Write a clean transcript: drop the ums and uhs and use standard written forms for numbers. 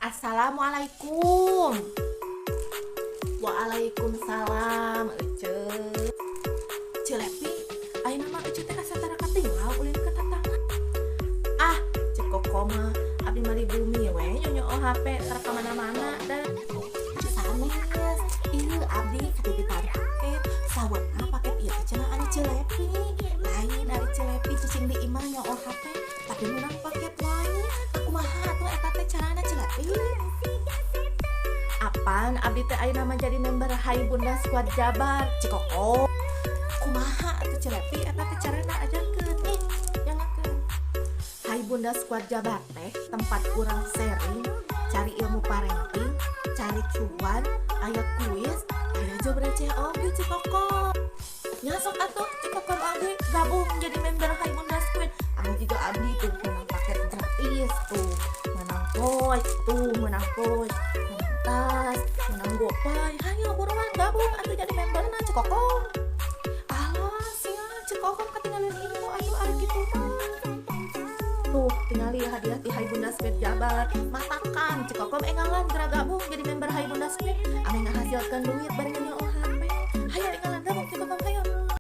Assalamualaikum. Waalaikumsalam, Ece. Ceu Lepi, ayeuna mah Ece teh asa tara katinggal ulin ka tatangga. Ah, Ceu Kokom mah abdi mah di bumi we nyonyoo HP tara ka mana-mana da. Sanes, ieu abdi katitipan paket, saweuna paket ieu teh cenah ari Ceu Lepi. Lain ari Ceu Lepi cicing di imah nyoo HP, tapi menang paket wae. Kumaha atuh eta teh carana, Ceu Lepi? Apan abdi teh ayeuna mah jadi member Hai Bunda Squad Jabar, Ceu Kokom. Kumaha atuh, Ceu Lepi, eta teh carana? Ajarkeun ih, nyalakeun. Hai Bunda Squad Jabar teh tempat urang sharing, cari ilmu parenting, cari cuan, aya kuis, aya job receh oge, Ceu Kokom. Nya sok atuh Ceu Kokom abdi gabung jadi member Hai Bunda Squad. Anu juga abdi tuh menang paket gratis tuh, menang poin tuh, menang poin, menang tas, menang GoPay. Hayo buruan gabung atuh jadi memberna, Ceu Kokom. Alah, sia Ceu Kokom ketinggalan info atuh ari kitu mah. Tuh, tingali hadiah ti Hai Bunda Squad Jabar. Matakan Ceu Kokom engalan geura gabung jadi member Hai Bunda Squad. Ame ngahasilkeun duit bari.